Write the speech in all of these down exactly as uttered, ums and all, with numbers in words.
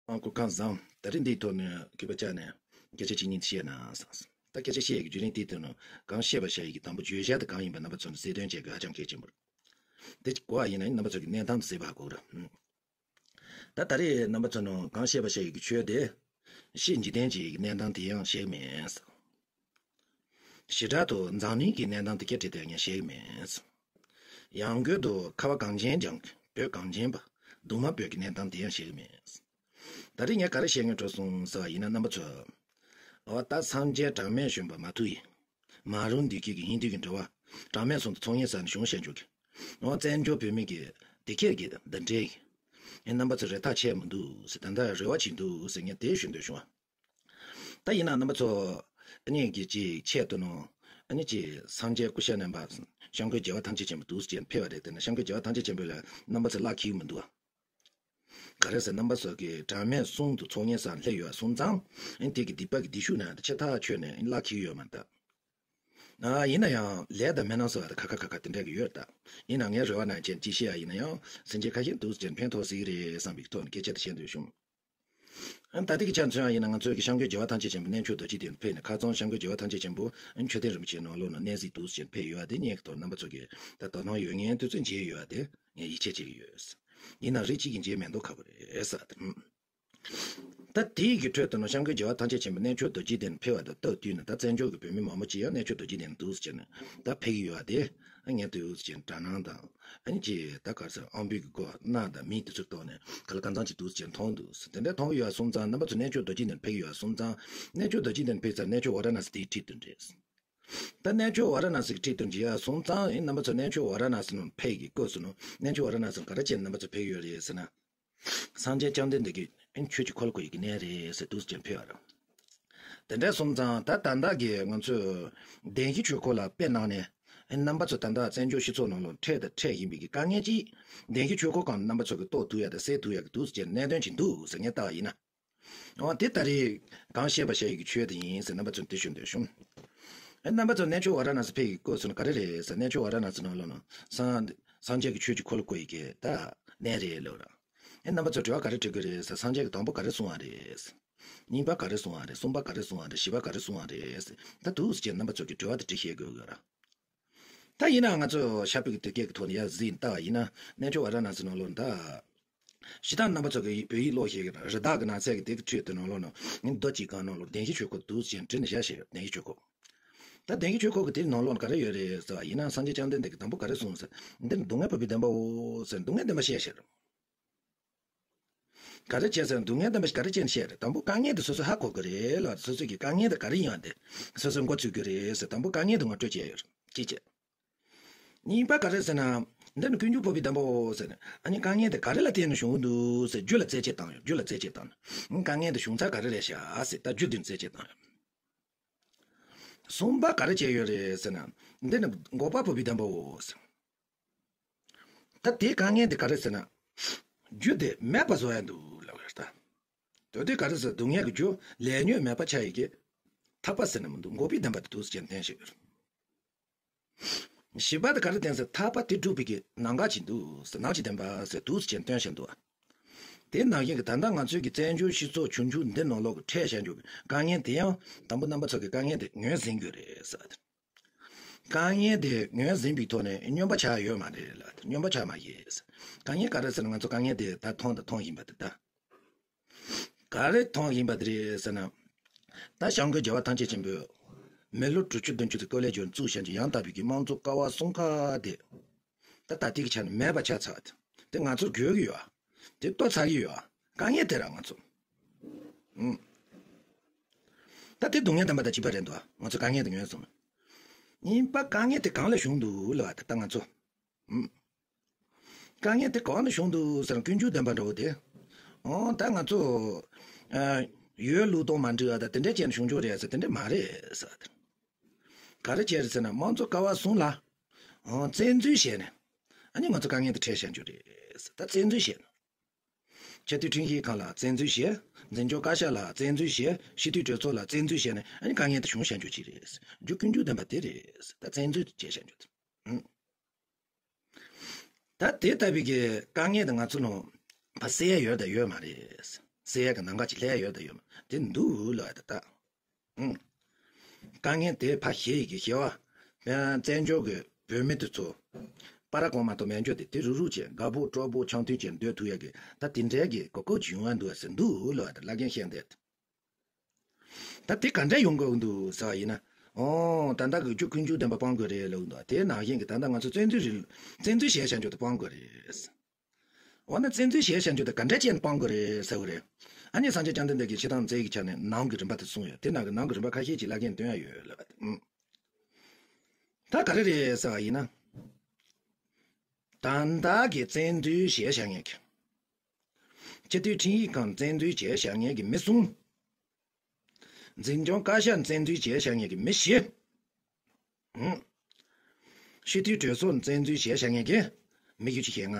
ཨང་སྐུ་ཁམས་བཟང་། ད་རེས་འདིའི་ཐོག་ནས་གུས་པ་བཅར་ནས་སྐད་ཆ་གཅིག་གཉིས་བཤད་ན་བསམས། ད་སྐད་ཆ་བཤད་ཡག་གི་བརྒྱུད་རིམ་དེའི་ཐོག་ནས་གང་བཤད་པ་བཤད་ཡག་གི་དང་པོ་བརྗོད་བྱ་དེ་གང་ཡིན་པ་རྣམ་པ་ཚོ་ནས་གསལ་སྟོན་བྱེད་དགོས་ཧ་ཅང་གལ་ཆེན་པོ་རེད། དེ་གོ་བ་ཡིན་ན་རྣམ་པ་ཚོ་གི་གནས་སྟངས་དེ་གསལ་པོ་ཧ་གོ་གི་རེད། ད་ད་རེས་རྣམ་པ་ཚོ་ནས་གང་བཤད་པ་བཤད་ཡག་གི་ཆོས་དེ། ཕྱིའི་འཇིག་རྟེན་གྱི་གནས་སྟངས་དེ་ཡང་བཤད་ཀྱི་མེད། བྱེ་བྲག་ཏུ་འཛམ་གླིང་གི་གནས་སྟངས་དེ་སྐད་བྲིས་ཏེ་ཡང་བཤད་ཀྱི་མེད། ཡང་སྒོས་སུ་ཁ་བ་གངས་ཅན་ལྗོངས་ཀྱི་བོད་གངས་ཅན་པ་གདུང་མ་བོད་ཀྱི་གནས་སྟངས་དེ་ཡང་བཤད་ཀྱི་མེད། ད་རེས་ངས་ག་རེ་བཤད་སྙིང་བྲོ་སོང་ཟེར་བ་ཡིན་ན་རྣམ་པ་ཚོ། འོ་ད་སངས་རྒྱས་གྲངས་མེད་བྱོན་པ་མ་ཐུག་ཡིན། མ་རུངས་འདི་སྐད་ཀྱི་ཧིན་དུ་གི་འགྲོ་བ། གྲངས་མེད་གསུམ་དུ་ཚོགས་ངན་བསགས་ནས་བྱུང་བཤད་འཇོག་གི། འོ་བཙན་བྱོལ་བོད་མི་གི་དེ་སྐད་ཀྱི་འདི་འདྲའི། ཨེ་རྣམ་པ་ཚོ་རེ་ཐག་ཆད་མི་འདུག་ཟེར། ད་ལྟ་རེ་བ་བྱེད་འདུག་ཟེར་ངས་དེ་ཞུ་འདོད་བྱུང་བ། ད་ཡིན་ན་རྣམ་པ་ཚོ། ཨ་ནི་གི་ཅིག་ཆེད་དུ་ནོ། ཨ་ནི་ཅིག་སངས་རྒྱས་སྐུ་ཤ་རྣམ་པ། སྐྱབས་མགོན་རྒྱལ་བ་ཐམས་ཅད་མཁྱེན་པ་འདུག་ཟེར་ཕེབས་པ་རེད། དེ་ན་སྐྱབས་མགོན་རྒྱལ་བ་ཐམས་ཅད་མཁྱེན་པ་ལ་རྣམ་པ་ཚོ་བླ་འཁྱེར་མི་འདུག་ཨ། ག་རེ་ཟེར་རྣམ་པ་ཚོ་གི་གྲངས་མེད་གསུམ་དུ་ཚོགས་ངན་བསགས་སླེབས་ཡོད་སོང་ཙང་། ཨ་ནི་དེ་གི་སྡིག་པ་གི་སྡིག་ཤུགས་ན་ཆེ་ཐག་ཆོད་ནས་བླ་འཁྱེར་ཡོད་མ་རེད་ད། ཨ་ཡིན་ན་ཡང་ལས་དང་མི་སྣང་ཟེར་བ་དེ་ཁ་ཁ་ཁ་ཁ་དེ་འདྲ་གི་ཡོད་རེད་ད། ཡིན་ན་ངའི་རེ་བ་ནང་བཞིན་ཅིག་བཤད་ཡ་ཡིན་ན་ཡང་སེམས་ཅན་ཁ་ཤས་འདུག་ཟེར་ཕན་ཐོགས་སྲིད་ཀྱི་རེད་བསམ་པའི་ཐོག་ནས་སྐད་ཆ་དེ་བཤད་འདོད་བྱུང་། ཨ་ད་ལྟའི་གི་ཆ་མཚོན་ཡ་ཡིན་ན་ང་ཚོའི་གི་སྐྱབས་མགོན་རྒྱལ་བ་ཐམས་ཅད་མཁྱེན་པ་གནས་མཆོག་རྡོ་རྗེ་གདན་དུ་ཕེབས་ནས་ཁ་རྩང་སྐྱབས་མགོན་རྒྱལ་བ་ཐམས་ཅད་མཁྱེན་པ་མཆོད་རྟེན་རིན་པོ་ཆེའི་ནང་ལོགས་ན་གནས་གཟིགས་འདུག་ཟེར་ཕེབས་ཡོད་པ་དེ་ཉན་གི་ཐོག་རྣམ་པ་ཚོ་གི་ད་དོ་སྣང་ཡོད་མཁན་དེ་ཚོས་མཇལ་ཡོད་པ་དེ་ངས་ཡིད་ཆེས་བྱེད་ཀྱི་ཡོད། ཡིན་ན་རེ་གཅིག་གིས་མཇལ་མེད་མདོག་ཁ་པོ་རེད་ཟེར་ཏེ། ད་དེའི་གི་ཁྲོད་དུ་ནོ་སྐྱབས་མགོན་རྒྱལ་བ་ཐམས་ཅད་མཁྱེན་པ་གནས་མཆོག་རྡོ་རྗེ་གདན་ཕེབས་པ་དང་སྟབས་བསྟུན་ནས་ད་བཙན་བྱོལ་གྱི་བོད་མི་མང་པོ་ཅིག་ཡང་གནས་མཆོག་རྡོ་རྗེ་གདན་འདུག་ཟེར་ནས་ད་ཕེབས་ཀྱི་ཡོད་པ་དེ་ངས་འདུག་ཟེར་དྲ་སྣང་དང་ཨ་ནི་ཅིག་ད་ག་རེ་ཟེར་ཨང་བུའི་གི་སྒོ་གནག་དང་མིང་དེ་ཚོའི་ཐོག་ནས་ག་ལ་གང་འཚམ་ཅིག་འདུག་ཟེར་མཐོང་འདུག་ཟེར། དེ་འདྲ་མཐོང་གི་ཡོད་སོང་ཙང་རྣམ་པ་ཚོ་གནས་མཆོག་རྡོ་རྗེ་གདན་ཕེབས་ཀྱི་ཡོད་སོང་ཙང་གནས་མཆོག་རྡོ་རྗེ་གདན་ཕེབས་ཚར་གནས་མཆོག་ཝཱ་ར་ཎ་སི་དེ་ཁྲིད་དུ་འགྲོ། ད་གནས་མཆོག་ཝཱ་ར་ཎ་སི་གི་ཁྲིད་དུ་འགྲོ་ཡ་སོང་ཙང་ཨེ་རྣམ་པ་ཚོ་གནས་མཆོག་ཝཱ་ར་ཎ་སི་ནང་ཕེབས་ཀྱི་སྐབས་སུ་ནོ་གནས་མཆོག་ཝཱ་ར་ཎ་སི་ནང་ག་རེ་བྱས་ནས་རྣམ་པ་ཚོ་ཕེབས་ཀྱི་ཡོད་རེད་ཟེར་ན། སངས་རྒྱས་བཅོམ་ལྡན་འདས་ཀྱིས་ཨེ་ཆོས་ཀྱི་འཁོར་ལོ་བསྐོར་ཡག་གི་གནས་རེད་ཟེར་འདུག་ཟེར་ཕེབས་པ་རེད། དེ་འདྲ་སོང་ཙང་ད་ད་ལྟ་གི་ང་ཚོས་བདེན་བཞི་ཆོས་འཁོར་ལ་དཔེ་གནང་ནས་ཨེ་རྣམ་པ་ཚོ་ད་ལྟ་བཙན་བྱོལ་སྤྱི་ཚོགས་ནང་ལ་འཕྲད་དང་འཕྲད་བཞིན་པའི་གི་དཀའ་ངལ་ཅིག་བདེན་བཞི་ཆོས་འཁོར་སྒང་རྣམ་པ་ཚོ་གི་རྟོགས་ཐུབ་ཡ་དང་སེལ་ཐུབ་ཡ་གི་འདུག་ཟེར་གནད་དོན་ཅིག་འདུག་ཟེར་ངས་བལྟ་བ་ཡིན་ན། འོ་དེ་ད་རེས་གང་བཤད་པ་བཤད་ཡག་གི་ཆོས་དེ་ཡིན་ཟེར་རྣམ་པ་ཚོར་འདི་ཞུ་འདོད་བྱུང་། ཨེ་རྣམ་པ་ཚོ་གནས་མཆོག་ཝཱ་ར་ཎ་སི་ཕེབས་ཀྱི་སྐབས་སུ་ནི་ག་རེ་རེད་ཟེར། གནས་མཆོག་ཝཱ་ར་ཎ་སི་ནང་ལོགས་ན་སངས་སངས་རྒྱས་ཀྱི་ཆོས་ཀྱི་འཁོར་ལོ་བསྐོར་ཡག་གི་ད་གནས་རེད་ལབ་ར། ཨེ་རྣམ་པ་ཚོ་དྲི་བ་ག་རེ་དྲི་གི་རེད་ཟེར། སངས་རྒྱས་ཀྱིས་དང་པོ་ག་རེ་གསུངས་པ་རེད། གཉིས་པ་ག་རེ་གསུངས་པ་རེད། གསུམ་པ་ག་རེ་གསུངས་པ་རེད། བཞི་པ་ག་རེ་གསུངས་པ་རེད་ཟེར། ད་འདུག་སེ་བྱས་རྣམ་པ་ཚོ་གི་དྲི་བ་དེ་དྲི་ཤེས་དགོས་གི་ར། ད་ཡིན་ནའང་ང་ཚོ་ཤར་བོད་ཀྱི་དུས་སྐད་ཀྱི་ཐོག་ནས་ཡར་གཟིགས་ལྟ་བ་ཡིན་ན་གནས་མཆོག་ཝཱ་ར་ཎ་སི་ནང་ལོགས་ད། སྤྱིར་བཏང་རྣམ་པ་ཚོ་གིས་བོད་ཡིག་ཀློག་ཤེས་ཀྱི་ར་བཏགས་ཀྱི་ནང་གསེས་ཀྱི་དེ་གི་ཁྲོད་དེ་ནང་ལོགས་ན་ནི་རྡོ་གཅིག་སྒང་ནང་ལོགས་བདེན་བཞི་ཆོས་འཁོར་འདུག་སེ་བྲིས་ནས་བཞག་བཞག་ཡོད། བདེན་བཞི་ཆོས་འཁོར། ད་བདེན་བཞི་ཆོས་འཁོར་གྱི་དེའི་ནང་ལོགས་ན་ག་རེ་ཡོད་རེད་ཟེར་བ་ཡིན་ན་སངས་རྒྱས་བཅོམ་ལྡན་འདས་ཀྱིས་དང་པོ་ག་རེ་གསུངས་ཟེར། འདི་ནི་སྡུག་བསྔལ་འཕགས་པའི་བདེན་པའོ་ཟེར་སྡུག་བསྔལ་བདེན་པ་བཤད་བཞག་རེད། ག་རེ་བྱས་ཟེར་ན་སྡུག་བསྔལ་བདེན་པ་ཞིག་ག་རེ་བྱས་ནས་བཤད་རེད། དང་པོ་དཀའ་ངལ་དེ་སོ་སོས་ཧ་གོ་གི་རེད་ལ། སོ་སོ་གི་དཀའ་ངལ་དེ་ག་རེ་ཡིན་པ་དེ་སོ་སོས་མགོ་ཚོས་གི་རེད་ཟེར། དང་པོ་དཀའ་ངལ་དེ་ངོ་སྤྲོད་བྱས་ཡོད་རེད། གཅིག་བྱས། གཉིས་པ་ག་རེ་ཟེར་ན། འདི་ནི་ཀུན་འབྱུང་འཕགས་པའི་བདེན་པའོ་ཟེར་ནས། ཨ་ནི་དཀའ་ངལ་དེ་ག་རེ་ལ་བརྟེན་ནས་བྱུང་གི་འདུག་ཟེར་རྒྱུ་ལ་རྩད་གཅོད་བཏང་ཡོད། རྒྱུ་ལ་རྩད་གཅོད་བཏང་ནས། དཀའ་ངལ་དེ་བྱུང་ཚར་ག་རེ་རེད་ཤག་ཟེར་ད་རྒྱུ་དེ་ནི་རྩད་གཅོད་བཏང་ཡོད། གསུམ་པ་ག་རེ་བྱས་ཡོད་རེད་ཟེར་ན། འདི་ནི་འགོག་པ་འཕགས་པའི་བདེན་པའོ་ཟེར། ད་དེའི་དཀའ་ངལ་དེ་ག་རེ་ཟེར་ན། རྒྱུ་དེ་མེད་པ་བཟོ་ཡ་འདུག་ལབ་ཡོད་ད། དེ་དུས་ག་རེ་ཟེར། སྡུག་བསྔལ་གྱི་རྒྱུ་ལས་ཉོན་མེད་པ་ཆགས་ཡི་གེ། ཐར་པ་ཟེར་ན་མི་འདུག་འགོག་པའི་བདེན་པ་དེ་འདུག་སེ་བྱས་བསྟན་བཞག་ཡོད། བཞི་པ་དེ་ག་རེ་བསྟན་ཟེར། ཐར་པ་དེ་སྒྲུབ་པའི་གི་ནང་ག་ཅིག་འདུག་ཟེར། ནང་གི་བདེན་པ་ཟེར་འདུག་སེ་བྱས་བསྟན་བཞག་འདུག་བ། དེ་ནང་བཞིན་གྱི་ད་ལྟ་ང་ཚོའི་གི་བཙན་བྱོལ་སྤྱི་ཚོགས་ཆུང་ཆུང་འདི་ནང་ལོགས་ཀྱི་འཕྲད་བཞག་རྒྱུ་གི་དཀའ་ངལ་དེ་ཡང་དང་པོ་རྣམ་པ་ཚོ་གི་དཀའ་ངལ་དེ་ངོས་ཟིན་དགོས་རེད་ཟེར། དཀའ་ངལ་དེ་ངོས་ཟིན་པའི་ཐོག་ནས་སྨྱོན་པ་ཆགས་ཡོད་མ་རེད་ལ། སྨྱོན་པ་ཆགས་མ་ཡིན། དཀའ་ངལ་ག་རེ་ཟེར་ན་ང་ཚོ་དཀའ་ངལ་དེ་ད་མཐོང་དང་མཐོང་བཞིན་པ་དེ་ད། ག་རེ་མཐོང་བཞིན་པ་དེ་རེད་ཟེར་ན། ད་སྐྱབས་མགོན་རྒྱལ་བ་ཐམས་ཅད་མཁྱེན་པས་མི་ལོ་དྲུག་ཅུ་བདུན་ཅུ་དེ་སྐོར་ལས་བརྒྱུད་བཙུགས་བྱས་ཀྱི་ཡང་དག་པའི་གི་དམངས་གཙོ་ཀ་བ་གསུམ་ཀ་དེ། ད་ད་ལྟའི་གི་ཆ་ནས་མེད་པ་ཆགས་ཚར་བ་དེ། དེ་ང་ཚོ་དགོས་ཀྱི་ཡོད། དེ་གཏོར་ཚར་གྱི་ཡོད། དཀའ་ངལ་དེ་ར་ང་ཚོ། ཨུམ། ད་དེ་སྡུག་བསྔལ་བདེན་པ་དང་གཅིག་པ་རེད་འདུག་ང་ཚོ་དཀའ་ངལ་དེ་ངོས་བཟུང་། ཡིན་པ་དཀའ་ངལ་དེ་གང་ལ་བྱུང་འདུག་ལབ་པ་དེ་ད་ང་ཚོ། ཨུམ། དཀའ་ངལ་དེ་གང་ལ་བྱུང་འདུག་ཟེར་ན་ཀུན་འབྱུང་བདེན་པ་འདྲ་བོ་དེ། ཨོ་ད་ང་ཚོ། ཨ། ཡོད་ལུགས་དང་མ་འགྲིག་པ་དང་དེ་འདྲ་བྱས་ནས་བྱུང་ཆོག་རེད་ཟེར། དེ་འདྲ་མ་རེད་ཟེར། ག་རེ་བྱས་རེད་ཟེར་ན་དམངས་གཙོ་ཀ་བ་གསུམ་ལ། ཨོ་བཙན་འཛུལ་བྱས་ནས། ཨ་ནི་ང་ཚོ་དཀའ་ངལ་དེ་འཕྲད་བཞག་རྒྱུ་རེད་ཟེར། ད་བཙན་འཛུལ་བྱས་ནས། ཆེས་མཐོའི་ཁྲིམས་ཞིབ་ཁང་ལ་བཙན་འཛུལ་བྱས། འཛིན་སྐྱོང་བཀའ་ཤག་ལ་བཙན་འཛུལ་བྱས། སྤྱི་འཐུས་གྲོས་ཚོགས་ལ་བཙན་འཛུལ་བྱས་ནས་ཨ་ནི་དཀའ་ངལ་དེ་བྱུང་བཞག་རྒྱུ་ཅིག་རེད། རྒྱུ་ཀུན་འབྱུང་བདེན་པ་དེ་རེད། ད་བཙན་འཛུལ་བྱས་བཞག་རྒྱུ་དེ། ཨང་། ད་དེ་ལྟ་བུའི་གི་དཀའ་ངལ་དེ་ང་ཚོ་ནང་ཕར་སེལ་ཡ་ཡོད་དང་ཡོད་མ་རེད། སེལ་ཡག་གི་ནམ་མཁའ་ཅིག་སླེབས་ཡོད་ད་ཡོད་མ་དེ་འདུག་ལབ་ད་ད། ཨང་། དཀའ་ངལ་དེ་ཕར་ཞི་ཡི་གི་ཞི་བ། བཙན་བྱོལ་གི་བོད་མི་དེ་ཚོ། པ་ར་གོང་མ་དང་མན་ཇུ་དེ་དེ་རུག་རུག་བྱས་དགའ་པོ་སྤྲོ་པོ་འཆམ་མཐུན་བྱས་སྡོད་ཐུབ་ཡག་གི་ད་དེ་འདྲའི་གི་གོ་སྐབས་ཅིག་ཡོང་ཡ་འདུག་ཟེར་འདུག་ལབ་ད་བླ་རྒན་བཤད་འདུག་ད་དེ་ག་འདྲ་ཡོང་དགོས་འདུག་ཟེར་བ་ཡིན་ན། ཨོ། ད་ལྟ་གི་རྒྱུ་ཀུན་འབྱུང་བདེན་པ་སྤང་དགོས་རེད་ལབ་འདུག་དེ་ནང་བཞིན་གྱི་ད་ལྟ་ང་ཚོ་བཙན་འཛུལ་རེད། བཙན་འཛུལ་བྱས་བྱ་རྒྱུ་དེ་སྤང་དགོས་རེད། འོ་ན་བཙན་འཛུལ་བྱས་བྱ་རྒྱུ་དེ་ག་འདྲ་བྱས་ནས་སྤང་དགོས་རེད་ཟེར་བ་རེད། ཨ་ནི་སངས་རྒྱས་བཅོམ་ལྡན་འདས་ཀྱིས་སྤྱིར་བཏང་མཛད་ཀྱི་ཆ་ནས་ནང་གི་རིམ་པ་དེ་གསུངས་ཡོད། དེ་ནང་གི་ནང་གི་རིམ་པ་ཁ་ཤས་ཅིག་བླ་རྒན་སྟོན་ཡ་ཡོད་ལབ་པ་དེ། ཨུམ། ད་ག་རེ་རེད་ཟེར་བ་ཡིན་ན། ད་ལྟ་གི་བཙན་འཛུལ་བྱས་བཞག་མཁན་གྱི། སྤྱི་འཐུས་ཁྲིམས་ཡིག་ཁང་བཙན་འཛུལ་བྱས་བཞག་མཁན་གྱི་མི་གསུམ། འཛིན་སྐྱོང་བཀའ་ཤག་བཙན་འཛུལ་བྱས་བཞག་མཁན་གྱི་མི་བཞི། ཨུམ། སྤྱི་འཐུས་གྲོས་ཚོགས་བཙན་འཛུལ་བྱས་བཞག་མཁན་གྱི་མི་བཞི་བཅུ་ཞེ་ལྔ།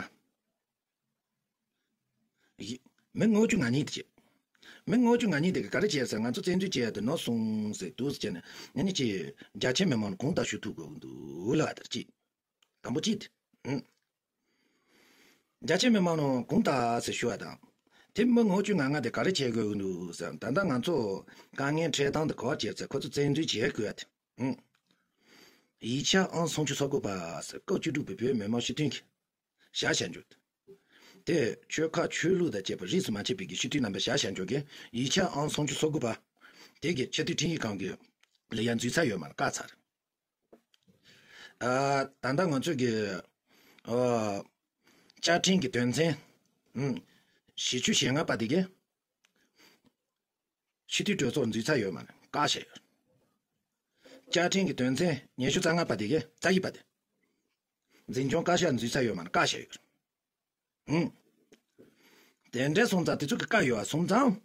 ཡི། མི་ལྔ་བཅུ་ང་གཉིས་དེ་བྱས། མི་ལྔ་བཅུ་ང་གཉིས་དེ་ག་རེ་བྱས་ཟེར་ང་ཚོ་བཙན་འཛུལ་བྱས་ཡ་དེ་ནོར་སོང་ཟེར་འདུག་ཟེར་བྱས་ནས་ང་གཉིས་ཀྱིས་རྒྱ་ཆེ་མི་མང་ལ་གུང་ཐང་ཞུ་ཐུབ་དགོས་ཀྱི་འདུག་ལབ་པ་དེ་གཅིག་དང་པོ་གཅིག་དེ། ཨུམ། རྒྱ་ཆེ་མི་མང་ལ་གུང་ཐང་ཟེར་ཞུ་བ་དང་། དེ་མི་ལྔ་བཅུ་ང་ལྔ་དེ་ག་རེ་བྱེད་དགོས་ཀྱི་འདུག་ཟེར་ད་ལྟ་ང་ཚོ་དཀའ་ངལ་འཕྲད་སྟངས་དེ་ག་བ་བྱས་ཚེ་ཁོ་ཚོ་བཙན་འཛུལ་བྱེད་དགོས་ཡ་དེ། ཨུམ། ཡིག་ཆ་ཨང་སུམ་ཅུ་སོ་དགུ་པ་ཟེར་སྐབས་བཅུ་དྲུག་པའི་བོད་མི་མང་སྤྱི་འཐུས་ཀྱི་བཞག་བཞག་འཇོག་དེ་ཆོལ་ཁ་ཆོས་ལུགས་དང་བཅས་པ་རིས་སུ་མ་ཆད་པའི་གི་སྤྱི་འཐུས་རྣམ་པ་བཞག་བཞག་འཇོག་གི་ཡིག་ཆ་ཨང་སུམ་ཅུ་སོ་དགུ་པ། དེ་གི་སྤྱི་འཐུས་ཁྲིམས་ཡིག་ཁང་གི་ལས་ཡ་འཛུལ་ཚར་ཡོད་མ་རེད་བཀག་ཚར། ཨ། ད་ལྟ་ང་ཚོས་གི། ཨ། བཅའ་ཁྲིམས་ཀྱི་དོན་ཚན། ཨུམ། བཞི་བཅུ་ཞེ་ལྔ་པ་དེ་གི། སྤྱི་འཐུས་གྲོས་ཚོགས་འཛུལ་ཚར་ཡོད་མ་རེད་བཀག་བཞག་ཡོད། བཅའ་ཁྲིམས་ཀྱི་དོན་ཚན་ཉི་ཤུ་རྩ་ལྔ་པ་དེ་གི་རྩ་བཞི་པ་དེ། འཛིན་སྐྱོང་བཀའ་ཤག་འཛུལ་ཚར་ཡོད་མ་རེད་བཀག་བཞག་ཡོད། ཨུམ། དེ་འདྲའི་སོང་ཙང་དེ་ཚོ་གི་བཀག་ཡོད་པ་སོང་ཙང་།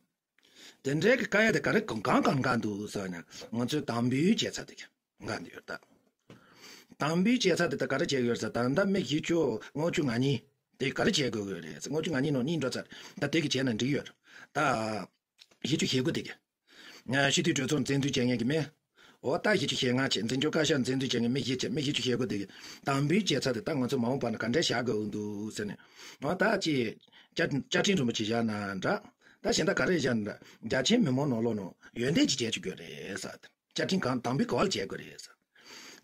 དེ་འདྲའི་གི་བཀག་ཡ་དེ་ག་རེ་གང་གང་གང་འགལ་འདུག་ཟེར་ན་ང་ཚོས་དམ་འབུལ་བྱས་ཚར་དེ་གི་འགལ་འདི་ཡོད་ད། དམ་འབུལ་བྱས་ཚར་དེ་ད་ག་རེ་བྱས་ཡོད་ཟེར་ད་ལྟ་མི་བཞི་བཅུ་ལྔ་བཅུ་ང་གཉིས་དེ་ག་རེ་བྱས་དགོས་ཀྱི་རེད་ཟེར་ལྔ་བཅུ་ང་གཉིས་ནང་གཉིས་འགྲོ་ཚར་ད་དེ་གི་བྱས་ན་འགྲིག་ཡོད་ད། བཞི་བཅུ་ཞེ་དགུ་དེ་གི། སྤྱི་འཐུས་གྲོས་ཚོགས་བཙན་འཛུལ་བྱེད་མཁན་གྱི་མི། འོ་ད་བཞི་བཅུ་ཞེ་ལྔ་བྱས་འཛིན་སྐྱོང་བཀའ་ཤག་བཙན་འཛུལ་བྱེད་མཁན་མི་བཞི་བྱས་མི་བཞི་བཅུ་ཞེ་དགུ་དེ་གི་དམ་འབུལ་བྱས་ཚར་དེ་ད་ང་ཚོ་མ་འོངས་པ་ན་ག་འདྲ་བཞག་དགོས་འདུག་ཟེར་ནས། འོ་ད་ཅི། བཅའ་བཅའ་ཁྲིམས་རིན་པོ་ཆེ་བཞག་ན་འདྲ། ད་གཞན་དག་ག་རེ་བཞག་ན་འདྲ་རྒྱ་ཆེ་མི་མང་ནང་ལོགས་ནང་ཡོན་ཏན་ཅིག་བྱེད་བཅུག་དགོས་རེད་ཟེར། བཅའ་ཁྲིམས་གང་དམ་འབུལ་ག་བ་ལ་བྱེད་དགོས་རེད་ཟེར།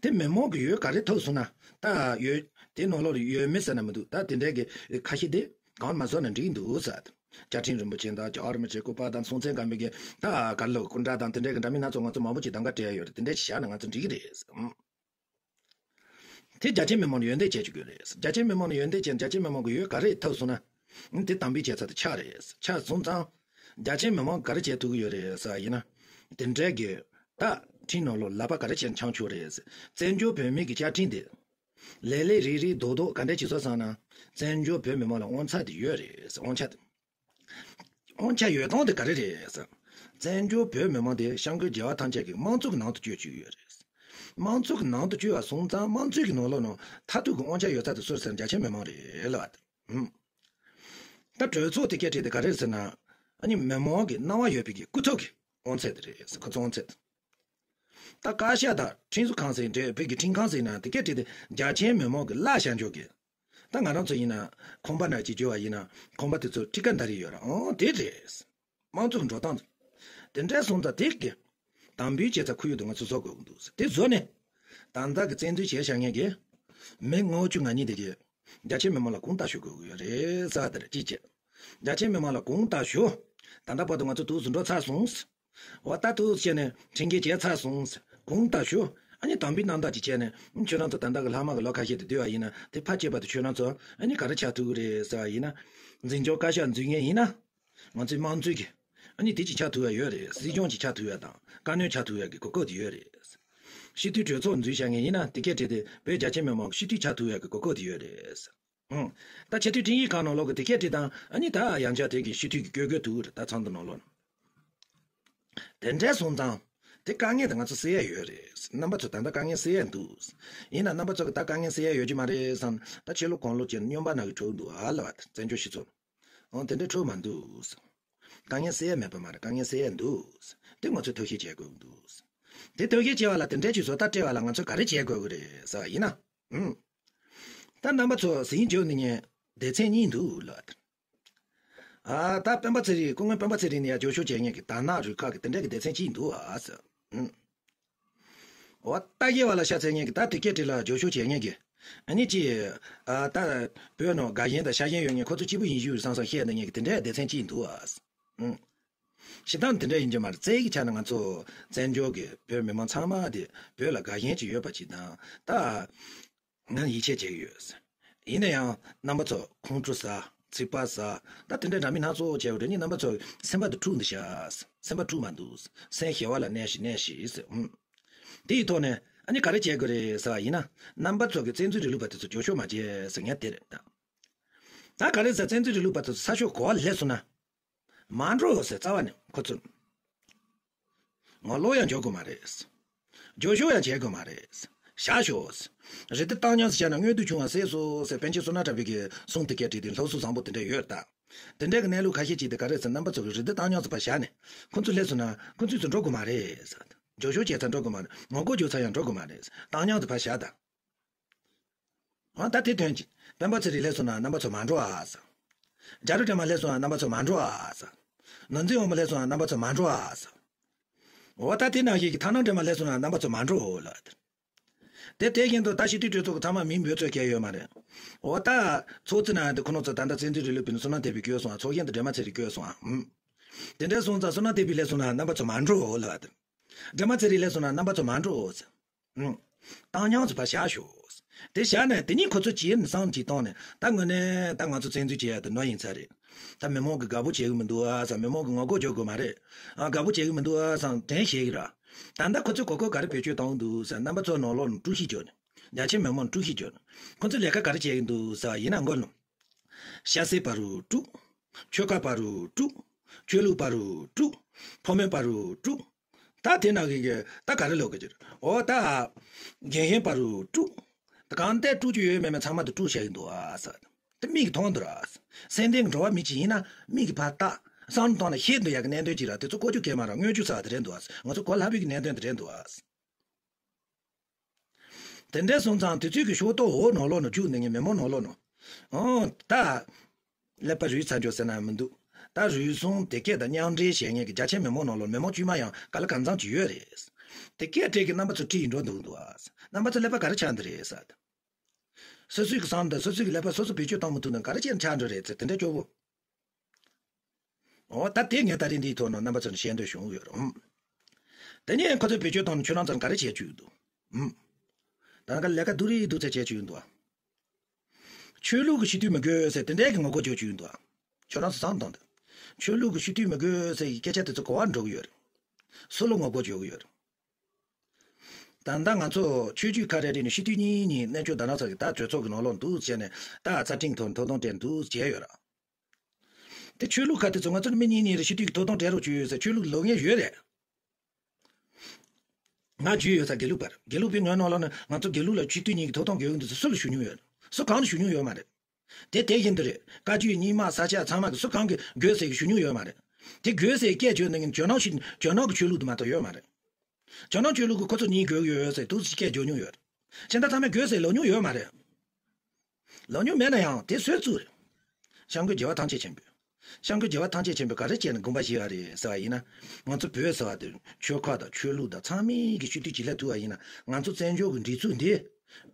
དེ་མི་མང་གི་ཡོད་ག་རེ་ཐོབ་སོང་ན་ད་ཡོད་དེ་ནང་ལོགས་ལ་ཡོད་མེད་ཟེར་ན་མི་འདུག་ད་དེ་འདྲའི་གི་ཁ་ཤས་དེ་གང་མ་བཟོ་ན་འགྲིག་འདུག་ཟེར། བཅའ་ཁྲིམས་རིན་པོ་ཆེ་དང་རྒྱལ་བ་རིན་པོ་ཆེའི་སྐུ་པར་དང་སྲོང་བཙན་སྒམ་པོའི་གི་ད་ག་ལོ་སྐུ་འདྲ་དང་དེ་འདྲའི་གི་འདྲ་མིན་སྣ་ཚོགས་ང་ཚོ་མང་པོ་ཅིག་གདམ་ག་སྤྲད་ཡ་ཡོད་རེད་དེ་འདྲ་ཞིག་བཞག་ན་ང་ཚོ་འགྲིག་གི་རེད་ཟེར། དེ་རྒྱ་ཆེ་མི་མང་ལ་ཡོན་ཏན་བྱེད་བཅུག་གི་རེད་ཟེར། རྒྱ་ཆེ་མི་མང་ལ་ཡོན་ཏན་བྱས་རྒྱ་ཆེ་མི་མང་གི་ཡོད་ག་རེ་ཐོབ་སོང་ན། དེ་དམ་འབུལ་བྱས་ཚར་དེ་ཆགས་རེད་ཟེར་ཆགས་སོང་ཙང་། རྒྱ་ཆེ་མི་མང་ག་རེ་བྱེད་ཐུབ་ཀྱི་ཡོད་རེད་ཟེར་ཡིན་ན། དེ་འདྲའི་གི། ད། ཁྲིམས་ནང་ལོགས་ལག་པ་ག་རེ་བྱས་འཆང་ཆོག་རེད་ཟེར། བཙན་བྱོལ་བོད་མི་གི་བཅའ་ཁྲིམས་དེ། ལས་ལས་རིགས་རིགས་རྡོག་རྡོག་ག་འདྲ་བྱེད་སོང་ཟེར་ན། བཙན་བྱོལ་བོད་མི་མང་ལ་དབང་ཆ་དེ་ཡོད་རེད་ཟེར་དབང་ཆ་དེ། དབང་ཆ་ཡོད་སྟངས་དེ་ག་རེ་རེད་ཟེར། བཙན་བྱོལ་བོད་མི་མང་དེ་སྐྱབས་མགོན་རྒྱལ་བ་ཐམས་ཅད་ཀྱི་དམངས་གཙོ་གི་ནང་དུ་བསྐྱོད་བཅུག་ཡོད་རེད། དམངས་གཙོ་གི་ནང་དུ་བསྐྱོད་པ་སོང་ཙང་དམངས་གཙོ་གི་ནང་ལོགས་ནང་མཐར་ཐུག་གི་དབང་ཆ་ཡོད་ཚད་དེ་སུ་རེད་ཟེར་ན་རྒྱ་ཆེ་མི་མང་རེད་ལབ་པ་དེ། ཧུམ། ད་གྲོས་ཚོགས་དེ་སྐད་བྲིས་དེ་ག་རེ་རེད་ཟེར་ན། ཨ་ནི་མི་མང་གི་སྣང་བ་ཡོད་པའི་གི་སྐུ་ཚབ་ཀྱི་དབང་ཚད་དེ་རེད་ཟེར་ཁོ་ཚོ་དབང་ཚད་དེ། ད་བཀའ་ཤག་དང་ཁྲིམས་བཟོ་ཁང་ཟེར་འདྲ་བོད་ཀྱི་ཁྲིམས་ཁང་ཟེར་ན་དེ་སྐད་བྲིས་དེ་རྒྱ་ཆེ་མི་མང་གི་བླ་བྱ་འཇོག་གི་ད་ང་རང་ཚོ་ཡིན་ན་ཁང་པ་ནང་ཅིག་འབྱོར་བ་ཡིན་ན་ཁང་པ་དེ་ཚོ་ཁྲི་ཀ་འདར་རི་ཡོད་ར་ཨང་དེ་རེད། དམངས་གཙོ་གི་འགྲོ་སྟངས་དེ་འདྲ་སོང་ཙང་དེ་གི་དམ་འབུལ་བྱེད་ས་ཁོར་ཡུག་དེ་ང་ཚོ་བཟོ་དགོས་ཀྱི་འདུག་དེ་བཟོ་ནས་ད་ལྟ་གི་བཙན་འཛུལ་བྱས་བཞག་མཁན་གྱི་མི་ལྔ་བཅུ་ང་གཉིས་དེ་གི་རྒྱ་ཆེ་མི་མང་ལ་གུང་ཐང་ཞུ་དགོས་ཀྱི་ཡོད་རེད་ཟེར་བ་དེ་རེད་གཅིག་བྱས། རྒྱ་ཆེ་མི་མང་ལ་གུང་ཐང་ཞུ། ད་ལྟ་བར་དུ་ང་ཚོ་དུས་སུ་འགྲོ་ཚར་སོང་། འོ་ད་དུས་བྱས་ནས་ཁྲིམས་འགལ་བྱས་ཚར་སོང་། གུང་ཐང་ཞུ། ཨ་ནི་དམ་འབུལ་རྣམ་དག་ཅིག་བྱས་ནས་ཁྱོད་རང་ཚོ་ད་ལྟ་གི་ལྷག་མ་གི་ལོ་ཁ་ཤས་དེ་སྡོད་པ་ཡིན་ན་དེ་ཕལ་ཆེར་བར་དུ་ཁྱོད་རང་ཚོ་ཨ་ནི་ག་རེ་ཆགས་ཐུབ་ཀྱི་རེད་ཟེར་བ་ཡིན་ན། འཛིན་སྐྱོང་བཀའ་ཤག་འཛུལ་མཁན་ཡིན་ན། ང་ཚོའི་དམངས་གཙོའི་གི་ཨ་ནི་དེ་ཅིག་ཆགས་ཐུབ་ཡ་ཡོད་རེད། སྲིད་སྐྱོང་ཅིག་ཆགས་ཐུབ་ཡ་དང་བཀའ་བློན་ཆགས་ཐུབ་ཡ་གི་གོ་སྐབས་དེ་ཡོད་རེད། སྤྱི་འཐུས་གྲོས་ཚོགས་འཛུལ་བཞག་མཁན་ཡིན་ན་དེ་སྐད་བྲིས་ཏེ་བོད་རྒྱ་ཆེ་མི་མང་གི་སྤྱི་འཐུས་ཆགས་ཐུབ་ཡ་གི་གོ་སྐབས་དེ་ཡོད་རེད། ཨང་། ད་ཆེས་མཐོའི་ཁྲིམས་ཡིག་ཁང་ནང་ལོགས་ཀྱི་དེ་སྐད་བྲིས་དང་ཨ་ནི་ད་ཡང་བསྐྱར་དེ་གི་སྤྱི་འཐུས་ཀྱི་བཀོད་དགོས་ཐུག་རེད་ད་ཚང་དུ་ནང་ལོགས་ན། དེ་འདྲ་སོང་ཙང་། དེ་དཀའ་ངལ་དེ་ང་ཚོ་སེལ་ཡ་ཡོད་རེད། རྣམ་པ་ཚོ་ད་ལྟ་དཀའ་ངལ་སེལ་ཡ་འདུག་ཡིན་ན་རྣམ་པ་ཚོ་གི་ད་དཀའ་ངལ་སེལ་ཡ་ཡོད་ཀྱི་མ་རེད་བསམ་ད་ཕྱི་ལོགས་གོང་ལོགས་ཀྱི་སྨྱོན་པ་ནང་གི་འཁྲུག་འདུག་ཨ་ལ་བ་བཙན་བྱོལ་སྤྱི་ཚོགས། ཨང་དེ་འདྲ་འཁྲུག་མ་འདུག་དཀའ་ངལ་སེལ་ཡ་མེད་པ་མ་རེད། དཀའ་ངལ་སེལ་ཡ་འདུག་དེ་ང་ཚོས་ཐབས་ཤེས་བྱེད་དགོས་འདུག་དེ་ཐབས་ཤེས་བྱེད་པ་ལ་དེ་འདྲའི་ཅིག་བཟོ་ལྟ་སྤྲད་པ་ལ་ང་ཚོས་ག་རེ་བྱེད་དགོས་ཀྱི་རེད་ཟེར་བ་ཡིན་ན། ཨུམ། ད་རྣམ་པ་ཚོ་ཟིན་འཇོག་ནི་ངས་སྡེ་ཚན་གཉིས་འདུག་ལབ། ཨ་ད་སྤེན་པ་ཚེ་རིང་སྐུ་ངོ་སྤེན་པ་ཚེ་རིང་ནས་ཡར་འགྱོད་བཤགས་བྱེད་མཁན་གྱི་དར་ནག་རུ་ཁག་གི་དེ་འདྲ་གི་སྡེ་ཚན་གཅིག་འདུག་ཨ་ཟེར། ཨུམ། འོ་ད་ཡེ་བ་ལ་ཤ་ཚ་མཁན་གྱི་ད་དེ་སྐད་དེ་ལ་འགྱོད་བཤགས་བྱེད་མཁན་གྱི་ཨ་ནི་ཅི། ཨ་ད་བོད་ནང་དགའ་ཞེན་དང་ཤ་ཞེན་ཡོད་མཁན་ཁོ་ཚོ་གཅིག་པུ་ཡིན་ཞུ་བསམ་བསམ་བཤད་ནས་མཁན་གྱི་དེ་འདྲའི་སྡེ་ཚན་གཅིག་འདུག་ཨ། ཨུམ། ཞེ་དྲག་དེ་འདྲ་ཡིན་གྱི་མ་རེད། རྩལ་གྱི་ཆ་ནས་ང་ཚོ་བཙན་བྱོལ་གྱི་བོད་མི་མང་ཚང་མ་དེ་བོད་ལ་དགའ་ཞེན་ཅིག་ཡོད་པ་ཅིག་དང་ད། ང་ཡིད་ཆེས་བྱེད་ཀྱི་ཡོད། ཡིན་ན་ཡང་རྣམ་པ་ཚོ་ཁོང་ཁྲོ་ཟ། ཚིག་པ་ཟ། ད་དེ་འདྲའི་འདྲ་མིན་སྣ་ཚོགས་བྱས་པ་རེད། ནི་རྣམ་པ་ཚོ་སེམས་པ་དེ་འཁྲུགས་འདུག་ཤག་སེམས་པ་འཁྲུགས་མ་འདུག་སེམས་ཞི་བ་ལ་གནས་ཤིག་གནས་ཤིག་ཟེར། ཨུམ། དེ་ཡི་ཐོག་ནས་ཨ་ནི་ག་རེ་བྱེད་དགོས་རེད་ཟེར་བ་ཡིན་ན། རྣམ་པ་ཚོ་གི་བཙན་འཛུལ་རིང་ལུགས་པ་དེ་ཚོ་འགྱོད་བཤགས་མ་བྱེད་ཟེར་ངས་དེ་རེད་ད། ད་ག་རེ་ཟེར། བཙན་འཛུལ་རིང་ལུགས་པ་དེ་ཚོ་ས་ཕྱོགས་ག་པར་སླེབས་སོང་ན། མ་འགྲོ་ཟེར་རྩ་བ་ནས་ཁོ་ཚོ། ངོ་ལོག་ཡང་འགྱོད་དགོས་མ་རེད། འགྱོད་བཤགས་ཡང་བྱེད་དགོས་མ་རེད། བཞག་ཤོག་རི་དྭགས་བཏང་སྙོམས་སུ་བཞག་ན་མངོན་དུ་ཕྱུང་བ་ཟེར་སོང་ཟེར་པཎ་ཆེན་བསོད་ནམས་གྲགས་པའི་གི་གསུང་དེ་སྐད་བྲིས་ཏེ་སློབ་གསོ་བཟང་པོ་དེ་འདྲ་ཡོད་ད། དེ་འདྲའི་གི་གནས་ལུགས་ཁ་ཤས་ཅིག་དེ་ག་རེ་ཟེར། རྣམ་པ་ཚོ་གི་རི་དྭགས་བཏང་སྙོམས་སུ་ཕར་བཞག་ནས་ཁོ་ཚོ་སླེབས་སོང་ན་ཁོ་ཚོས་ཚུར་འགྲོ་དགོས་མ་རེད་ཟེར། འགྱོད་བཤགས་བྱས་ཚར་འགྲོ་དགོས་མ་རེད། ངོ་རྒོལ་བྱས་ཚར་འགྲོ་དགོས་མ་རེད། བཏང་སྙོམས་སུ་ཕར་བཞག་ད། འོ་ད་དེ་དོན་གྱིས་སྤེན་པ་ཚེ་རིང་སླེབས་སོང་ན་རྣམ་པ་ཚོ་མ་འགྲོ་ཨ་ཟེར། རྒྱ་རི་སྒྲོལ་མ་སླེབས་སོང་ན་རྣམ་པ་ཚོ་མ་འགྲོ་ཨ་ཟེར། ནོར་འཛིན་དབང་མོ་སླེབས་སོང་ན་རྣམ་པ་ཚོ་མ་འགྲོ་ཨ་ཟེར། འོ་ད་དེ་ནང་བཞིན་གྱི་ཐར་ལམ་སྒྲོལ་མ་སླེབས་སོང་ན་རྣམ་པ་ཚོ་མ་འགྲོ་ལ། དེ་དེ་བཞིན་དུ་ད་སྤྱི་འཐུས་གྲོས་ཚོགས་ཀྱི་ཚང་མ་མིང་འབོད་ཚོད་བྱས་ཡོད་མ་རེད། འོ་ད་ཚོགས་གཙོ་ནང་དུ་ཁོ་རང་ཚོ་ད་ལྟ་བཙན་འཛུལ་རིང་ལུགས་པའི་བསོད་ནམས་སྟོན་པའི་སྐྱོན་སོང་ཨ། ཚོགས་གཞོན་དུ་སྒྲོལ་མ་ཚེ་རིང་བསྐོས་སོང་ཨ། ཨུམ། དེ་འདྲ་སོང་ཙང་བསོད་ནམས་སྟོན་པ་སླེབས་སོང་ན་རྣམ་པ་ཚོ་མ་འགྲོ་ལ། སྒྲོལ་མ་ཚེ་རིང་སླེབས་སོང་ན་རྣམ་པ་ཚོ་མ་འགྲོ་ཟེར། ཨུམ། བཏང་སྙོམས་སུ་ཕར་བཞག་ཤོག་དེ་བཞག་ནས་དེ་ཉིད་ཁོ་ཚོ་བྱས་ནས་བསམ་གྱིས་བཏང་ནས་ད་དངོས་གནས་ད་ང་ཚོ་བཙན་འཛུལ་བྱས་ཡ་དེ་ནོར་ཡིན་ས་རེད། ད་མི་མང་གིས་དགའ་པོ་བྱེད་གི་མི་འདུག་ཨ་བསམ། མི་མང་གིས་ངོ་རྒོལ་རྒྱག་དགོས་མ་རེད། ཨ། དགའ་པོ་བྱེད་གི་མི་འདུག་ཨ་བསམ་དྲན་ཤེས་ཀྱི་ར། ད་ལྟ་ཁོ་ཚོས་གོ་སྐབས་ག་རེ་བེད་སྤྱོད་བཏང་གི་འདུག་ཟེར། རྣམ་པ་ཚོ་ནང་ལོགས་ནས་དཀྲུག་ཤིང་རྒྱག་ནས། རྒྱ་ཆེ་མི་མང་དཀྲུག་ཤིང་རྒྱག་ནས། ཁོ་ཚོས་ལས་ཀ་ག་རེ་བྱེད་གི་འདུག་ཟེར་བ་ཡིན་ན་མགོ་ནས། ཤ་ཟད་པ་རུ་དཀྲུག་ཆོལ་ཁ་པ་རུ་དཀྲུག་ཆོས་ལུགས་པ་རུ་དཀྲུག་ཕོ་མོ་པ་རུ་དཀྲུག་ད་དེ་ནང་གི་གི་ད་ག་རེ་ལབ་དགོས་ཀྱི་རེད། འོ་ད། རྒན་གཞོན་པ་རུ་དཀྲུག་ད་གང་ལྟར་དཀྲུག་རྒྱུ་ཡོད་མེད་མེད་ཚང་མ་དེ་དཀྲུག་བྱས་ཡིན་འདུག་ཨ་ཟེར། དེ་མིག་གིས་མཐོང་འདུག་ར། སེམས་ལྡན་གྱི་འགྲོ་བ་མི་གཅིག་ཡིན་ན་མིག་གིས་ཕར་བལྟ། བསམ་བློ་བཏང་ནས་ཤེས་འདུག་ཡ་གི་གནད་དོན་གཅིག་ར། དེ་ཚོ་བཀོལ་སྤྱོད་གལ་མ་ར་སྔོན་འཇུག་ཟེར་བ་དེ་རེད་འདུག་ཨ། ང་ཚོ་གོ་སླ་པོའི་གི་གནད་དོན་དེ་རེད་འདུག་ཨ། དེ་འདྲ་སོང་ཙང་དུས་ཚོད་ཀྱི་ཤོག་ཐོག་འོག་ནང་ལོགས་ནང་རྒྱུགས་ནས་ངས་མི་མང་ནང་ལོགས་ནང་། ཨོ་ད། ཀླད་པ་རུལ་ཚར་འགྱོ་ཟེར་ན་མི་འདུག་ད་རུལ་སུངས་དེ་སྐད་དང་མཉམ་འབྲེལ་བྱེད་མཁན་གྱི་རྒྱ་ཆེ་མི་མང་ནང་ལོགས་མི་མང་དཀྱུས་མ་ཡང་ག་ལ་གང་འཚམ་ཅིག་ཡོད་རེད། དེ་སྐད་སྤྲད་ཀྱི་རྣམ་པ་ཚོ་ཁྲིད་ཡིན་འགྲོ་འདུག་འདུག་ཨ། རྣམ་པ་ཚོ་ཀླད་པ་ག་རེ་ཆགས་འདི་རེད་ཟེར། སོ་སོའི་གི་བསམ་དང་སོ་སོའི་གི་ཀླད་པ་སོ་སོ་བེད་སྤྱོད་བཏང་མི་ཐུབ་ན་ག་རེ་བྱས་ན་ཆགས་འགྲོ་རེད་ཟེར་དེ་འདྲ་སྐྱོ་བོ། འོ་ད་དེ་ངས་ད་རིང་འདིའི་ཐོག་ནས་རྣམ་པ་ཚོར་བཤད་འདོད་བྱུང་ཡོད་རུང་། དེ་ནས་ཁོ་ཚོས་བེད་སྤྱོད་བཏང་ནས་ཁྱོད་རང་ཚོར་ག་རེ་བྱེད་བཅུག་འདུག་ཨུམ། ད་ནི་ལས་ཀ་སྡུག་རུ་སྡུག་ཚད་བྱེད་བཅུག་འདུག་ཆོས་ལུགས་ཀྱི་སྤྱི་འཐུས་མི་དགོས་ཟེར་དེ་འདྲའི་གི་ངོ་རྒོལ་བྱེད་བཅུག་འདུག་ཁྱོད་རང་ཚོ་བསམ་བཏང་དང་། ཆོས་ལུགས་ཀྱི་སྤྱི་འཐུས་མི་དགོས་ཟེར་གྱི་སྐད་ཆ་དེ་ཚོ་ག་པར་འགྲོ་གི་ཡོད་རེད། སུ་ལ་ངོ་རྒོལ་བྱེད་ཀྱི་ཡོད་རེད། ད་ལྟ་ང་ཚོ་ཆོས་བརྒྱུད་ཁག་རེ་རེ་ནས་སྤྱི་འཐུས་གཉིས་གཉིས་གནས་མཆོག་དར་ནག་ཚང་གི་ད་གྲོས་ཚོགས་ཀྱི་ནང་ལོགས་འདུག་བྱས་ནས་ད་རྩ་ཁྲིམས་ཐོག་ཐོབ་ཐང་སྤྲད་འདུག་བྱས་ཡོད་ར། དེ་ཆོས་ལུགས་ཁག་དེ་ཚོ་ང་ཚོར་མི་གཉིས་གཉིས་རེ་སྤྱི་འཐུས་ཀྱི་ཐོབ་ཐང་སྤྲད་རོགས་བྱོས་ཟེར་ཆོས་ལུགས་ལབ་མཁན་ཡོད་རེད། ང་རྒྱུས་ཡོད་ས་དགེ་ལུགས་པ་རེད། དགེ་ལུགས་པའི་ངོས་ནང་ལོགས་ནས་ང་ཚོ་དགེ་ལུགས་ལ་སྤྱི་འཐུས་གཉིས་ཀྱི་ཐོབ་ཐང་དགོས་ཀྱི་འདུག་ཟེར་སུ་ལ་ཞུ་མྱོང་ཡོད་རེད། སུ་གང་ལ་ཞུ་མྱོང་ཡོད་མ་རེད། དེ་དེ་བཞིན་དུ་རེད། བཀའ་བརྒྱུད་རྙིང་མ་ས་སྐྱ་ཚང་མ་གི་སུ་གང་གི་དགོས་ཟེར་གི་ཞུ་མྱོང་ཡོད་མ་རེད། དེ་དགོས་ཟེར་སྐད་བརྗོད་ནས་ངན་ཇོ་ནང་ཞིག་ཇོ་ནང་གི་ཆོས་ལུགས་དུ་མ་གཏོགས་ཡོད་མ་རེད། ཇོ་ནང་ཆོས་ལུགས་ཀྱི་ཁོ་ཚོ་གཉིས་དགོས་ཀྱི་ཡོད་ཟེར་དུ་སྐད་བརྗོད་མྱོང་ཡོད། ཕྱིན་ད་ཚང་མས་དགོས་ཟེར་ལབ་མྱོང་ཡོད་མ་རེད། ལབ་མྱོང་མེད་ན་ཡང་དེ་སུས་བཙུགས་རེད། སྐྱབས་མགོན་རྒྱལ་བ་ཐམས་ཅད་མཁྱེན་པས། སྐྱབས་མགོན་རྒྱལ་བ་ཐམས་ཅད་མཁྱེན་པས་ག་རེ་བྱས་ནས་དགོངས་པ་བཞེས་པ་རེད་ཟེར་བ་ཡིན་ན། ང་ཚོ་བོད་ཟེར་བ་དེ་ཆོལ་ཁ་དང་ཆོས་ལུགས་དང་ཚང་མས་ཀྱི་སྤྱི་འཐུས་གཅིག་སླེབས་ཐུབ་པ་ཡིན་ན་ང་ཚོ་བཙན་བྱོལ་གྱི་སྒྲིག་འཛུགས་འདི་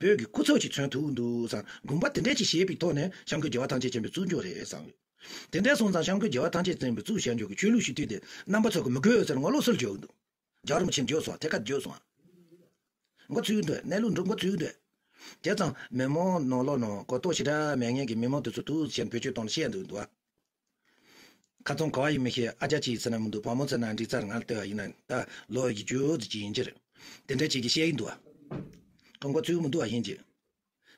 བོད་ཀྱི་སྐུ་ཚབ་ཅིག་མཚོན་ཐུབ་ཀྱི་འདུག་བསམ་དགོངས་པ་དེ་འདྲ་ཅིག་བཞེས་པའི་ཐོག་ནས་སྐྱབས་མགོན་རྒྱལ་བ་ཐམས་ཅད་མཁྱེན་པས་བཙུགས་རྒྱུ་རེད་བསམ་ཡོད། དེ་འདྲ་སོང་ཙང་སྐྱབས་མགོན་རྒྱལ་བ་ཐམས་ཅད་མཁྱེན་པས་བཙུགས་བཞག་རྒྱུ་གི་ཆོས་ལུགས་སྤྱི་འཐུས་དེ་རྣམ་པ་ཚོ་གི་མི་དགོས་ཟེར་ངོ་ལོག་སུ་ལ་བརྗོད་ཀྱི་འདུག་རྒྱལ་བ་རིན་པོ་ཆེ་འགྱོད་སོང་། ཐད་ཀར་འགྱོད་སོང་། འགོ་ཚུགས་འདོད། གནས་ལུགས་འགྲོ་འགོ་ཚུགས་འདོད། བྱས་ཙང་མི་མང་ནང་ལོགས་ནང་གོ་རྟོགས་ཞེ་དྲག་མེད་མཁན་གྱི་མི་མང་དེ་ཚོ་ཐུགས་ཆེན་བེད་སྤྱོད་གཏོང་བཤད་འདུག་འདུག་ཁ་ཚང་ག་བ་ཡིན་མི་ཤེས། ཨ་ཅག་ཅིག་ཟེར་ན་མི་འདུག་བུ་མོ་ཟེར་ན་འགྲིག་ཚར། ང་ལ་ལྟོས་པ་ཡིན་ན་ད་ལོ་ཡི་ཇོ་ཙི་ཅིག་ཡིན་གྱི་རེད། དེ་འདྲ་ཅིག་གིས་བཤད་ཀྱི་འདུག་ཁོ་འགོ་ཚུགས་མི་འདུག་ཨ་ཡིན་གྱི།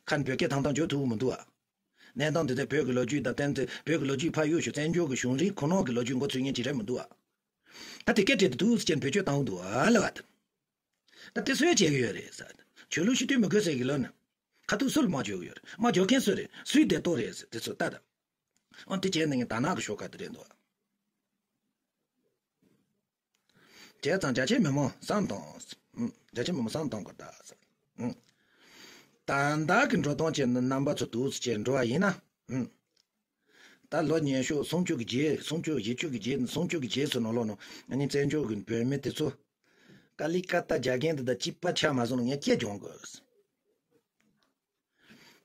ཁ་ནས་བོད་སྐད་ཐང་ཐང་བརྗོད་ཐུབ་མི་འདུག་ཨ། གནས་སྟངས་དེ་ཚོ་བོད་ཀྱི་ལོ་རྒྱུས་དང་བསྟན་ཚེ་བོད་ཀྱི་ལོ་རྒྱུས་ཕར་གཡུག་ཞོག་བཙན་བྱོལ་གྱི་གཞུང་རིང་ཁོ་ནང་གི་ལོ་རྒྱུས་འགོ་ཚུགས་མཁན་ཅིག་རེད་མི་འདུག་ཨ། ད་དེ་སྐད་བྲིས་ཏེ་འདུག་ཟེར་བྱས་ནས་བེད་སྤྱོད་བཏང་འདུག་ཨ་ལབ་པ་དང་། ད་དེ་སུས་བྱེད་ཀྱི་ཡོད་རེད་ཟེར། ཆོས་ལུགས་སྤྱི་འཐུས་མི་དགོས་ཟེར་གྱི་ལབ་ན། ཁ་ཐུག་སུ་ལ་དམག་རྒྱག་གི་ཡོད་རེད། དམག་རྒྱག་མཁན་སུ་རེད། སུའི་བདེ་ཏོག་རེད་ཟེར་དེ་ཚོ་ལྟ་དང་། ཨང་དེ་བྱས་ནས་ངས་དར་ནག་གི་ཤོག་ཁ་དེ་རེད་འདུག་ཨ། བྱས་ཙང་རྒྱ་ཆེ་མི་མང་བསམ་བཏང་། ཨུམ། རྒྱ་ཆེ་མི་མང་བསམ་བཏང་དགོས་ད་ཟེར། ཨུམ། ད་ལྟ་གི་འགྲོ་སྟངས་བྱས་ན་རྣམ་པ་ཚོ་འདུག་སེ་བྱས་འགྲོ་བ་ཡིན་ན། ཨུམ། ད་ལོ་ཉི་ཤུ་སུམ་ཅུ་གི་རྗེས། སུམ་ཅུ་བཞི་བཅུ་གི་རྗེས། སུམ་ཅུ་གི་རྗེས་སུ་ནང་ལོགས་ནང་ཨ་ནི་བཙན་བྱོལ་གི་བོད་མི་དེ་ཚོ་ཀ་ལི་ཀ་ཏ་རྒྱག་མཁན་དེ་དང་གཅིག་པ་ཆགས་མ་སོང་ན་ངས་སྐད་རྒྱོང་དགོས།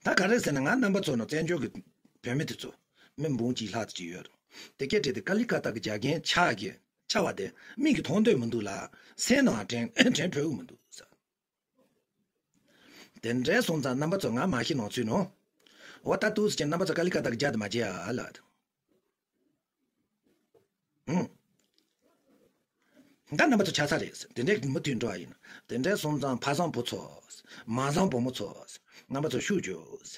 ད་ག་རེ་ཟེར་ན། ང་རྣམ་པ་ཚོ་ནང་བཙན་བྱོལ་གི་བོད་མི་དེ་ཚོ་མི་འབུམ་གཅིག་ལྷག་ཅིག་ཡོད་རེད། དེ་སྐད་བྲིས་ཏེ་ཀ་ལི་ཀ་ཏ་གི་རྒྱག་མཁན་ཆགས་ཀྱི་ཆགས་པ་དེ་མིག་གིས་མཐོང་འདོད་མི་འདུག་ལ། སེམས་ནང་དྲན་དྲན་འདོད་མི་འདུག་ཟེར། དེ་འདྲ་སོང་ཙང་རྣམ་པ་ཚོ་ང་མ་ཤི་ནང་ཚུད་ནོ། འོ་ད་ཏུས་ཀྱི་རྣམ་པ་ཚོ་ཀ་ལི་ཀ་ཏ་གི་རྒྱག་དེ་མ་བྱེད་ཨ་ལ། ཧུམ། ད་རྣམ་པ་ཚོ་ཆགས་ཚར་རེད། དེ་འདྲའི་མུ་མཐུད་འགྲོ་བ་ཡིན། དེ་འདྲ་སོང་ཙང་ཕ་བཟང་བུ་ཚོ། མ་བཟང་བུ་མོ་ཚོ། རྣམ་པ་ཚོ་ཤུགས་རྒྱོབས།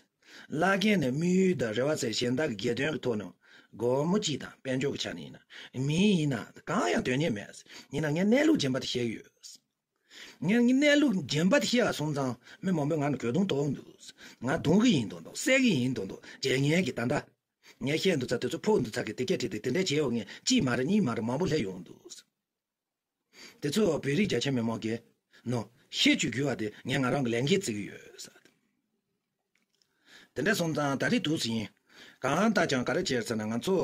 བླ་རྒན་ནས་དམིགས་ཡུལ་དང་རེ་བ་ཚད་གཞན་དག་གི་སྒེར་དོན་གྱི་ཐོག་ནས་སྒོར་མོ་གཅིག་དང་། དཔལ་འབྱོར་གྱི་ཆ་ནས་ཡིན་ན། མིང་ཡིན་ན་གང་ཡང་དོན་གཉེར་མེད། ཡིན་ན་ངས་གནས་ལུགས་རྗེན་པ་དེ་བཤད་ཡོད། ངས་གནས་ལུགས་རྗེན་པ་དེ་བཤད་པ་སོང་ཙང་མི་མང་པོས་ང་ལ་གྱོད་རྡུང་གཏོང་འདུག་ང་རྡུང་གི་ཡིན་མདོག་མདོག་བསད་གི་ཡིན་མདོག་མདོག་བྱེད་མཁན་གྱི་ད་ལྟ། ངས་བཤད་འདུག་ཚ་དེ་ཚོ་ཕོག་འདུག་ཚ་གི་དེ་སྐད་བྲིས་ཏེ་དེ་འདྲ་བྱས་ཡོང་མཁན་གཅིག་མ་རེད་གཉིས་མ་རེད་མང་པོ་སླེབས་ཡོང་འདུག་དེ་ཚོ་བོད་རིགས་རྒྱ་ཆེ་མི་མང་གིས་ནོ་ཤེས་བཅུག་དགོས་པ་དེ་ངས་ང་རང་གི་ལས་འགན་བརྩི་གི་ཡོད་ཟེར། དེ་འདྲ་སོང་ཙང་ད་རེས་འདུག་སེ་ཡིན། གང་ལྟར་ཀྱང་ག་རེ་བྱས་ཟེར་ན། ང་ཚོ་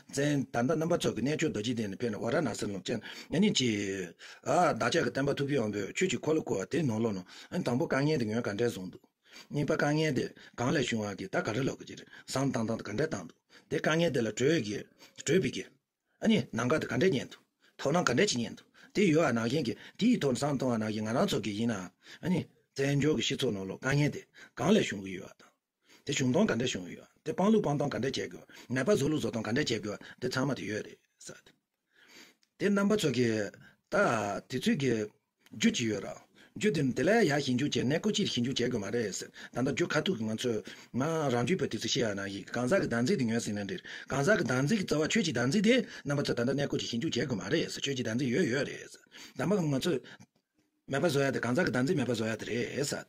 བཙན་ད་ལྟ་རྣམ་པ་ཚོ་གི་གནས་མཆོག་རྡོ་རྗེ་གདན་ནས་ཕེབས་ནས་ཝཱ་ར་ཎ་སི་ལ་ལོག་ཅན་ཨ་ནི་ཅི། ཨ་བདག་ཅག་གི་སྟོན་པ་ཐུབ་བསྟན་དབང་པོས་ཆོས་ཀྱི་འཁོར་ལོ་བསྐོར་བ་དེ་ནང་ལོགས་ནང་ཨ་ནི་དང་པོ་དཀའ་ངལ་དེ་ངོས་ག་འདྲས་བཟུང་འདུག་གཉིས་པ་དཀའ་ངལ་དེ་གང་ལས་བྱུང་བ་གི་ད་ག་རེ་ལབ་དགོས་ཀྱི་རེད། བསམ་བློ་བཏང་སྟངས་དེ་ག་འདྲས་བཏང་འདུག་དེ་དཀའ་ངལ་དེ་ལ་གྲོས་ཀྱི་གྲོས་པའི་གི་ཨ་ནི་ལམ་ཁ་དེ་ག་འདྲས་རྙེད་འདུག་དོ་སྣང་ག་འདྲས་ཅིག་རྙེད་འདུག་དེ་ཡོད་པ་ནང་བཞིན་གྱི་དེའི་ཐོག་ནས་བསམ་བཏང་བ་ནང་བཞིན་ང་རང་ཚོ་གི་ཡིན་ན་ཨ་ནི་བཙན་བྱོལ་གྱི་སྤྱི་ཚོགས་ནང་ལོགས་དཀའ་ངལ་དེ་གང་ལས་བྱུང་གི་ཡོད་པ་དང་། དེ་བྱུང་སྟངས་ག་འདྲས་བྱུང་གི་ཡོད། དེ་སྤང་ལུགས་སྤང་སྟངས་ག་འདྲས་བྱེད་དགོས། ནད་པ་བཟོ་ལུགས་བཟོ་སྟངས་ག་འདྲས་བྱེད་དགོས། དེ་ཚང་མ་དེ་ཡོད་རེད་ཟེར། དེ་རྣམ་པ་ཚོ་གི་ད་དེ་ཚོད་ཀྱི་རྒྱུ་ཅི་ཡོད་ར། རྒྱུ་དེ་ནི་དེ་ལས་ཡར་ཞིབ་འཇུག་བྱས་ནས་ཀོ་ཅིར་ཞིབ་འཇུག་བྱེད་དགོས་མ་རེད་ཟེར། ད་ལྟ་རྒྱུ་ཁ་ཐུག་གི་ང་ཚོས་ང་རང་རྒྱུད་པ་དེ་ཚོ་བཤད་ཡ་ན་ཡིན། གང་ཟག་གི་བདག་འཛིན་དེ་ངོས་ཟིན་ན་འགྲིག་གང་ཟག་གི་བདག་འཛིན་གྱི་རྩ་བ་ཆོས་ཀྱི་བདག་འཛིན་དེ་རྣམ་པ་ཚོ་ད་ལྟ་གནས་སྐོར་གྱི་ཞིབ་འཇུག་བྱེད་དགོས་མ་རེད་ཟེར། ཆོས་ཀྱི་བདག་འཛིན་ཡོད་ཡོད་རེད་ཟེར། ད་མ་གི་ང་ཚོས་མེད་པ་བཟོ་ཡ་དེ་གང་ཟག་གི་བདག་འཛིན་མེད་པ་བཟོ་ཡ་དེ་རེད་ཟེར།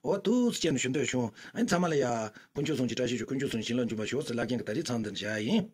འོ་འདུག་སེ་བྱས་ནས་ཞུ་འདོད་བྱུང་། ཨ་ནི་ཚང་མ་ལ་ཡ་དཀོན་མཆོག་གསུམ་གྱི་བཀྲ་ཤིས་ཤོག་དཀོན་མཆོག་གསུམ་བྱིན་རླབས་འཇུག་པར་ཤོག་ཟེར་བླ་རྒན་གྱིས་ད་རེས་མཚམས་འདིར་བཞག་ཡིན།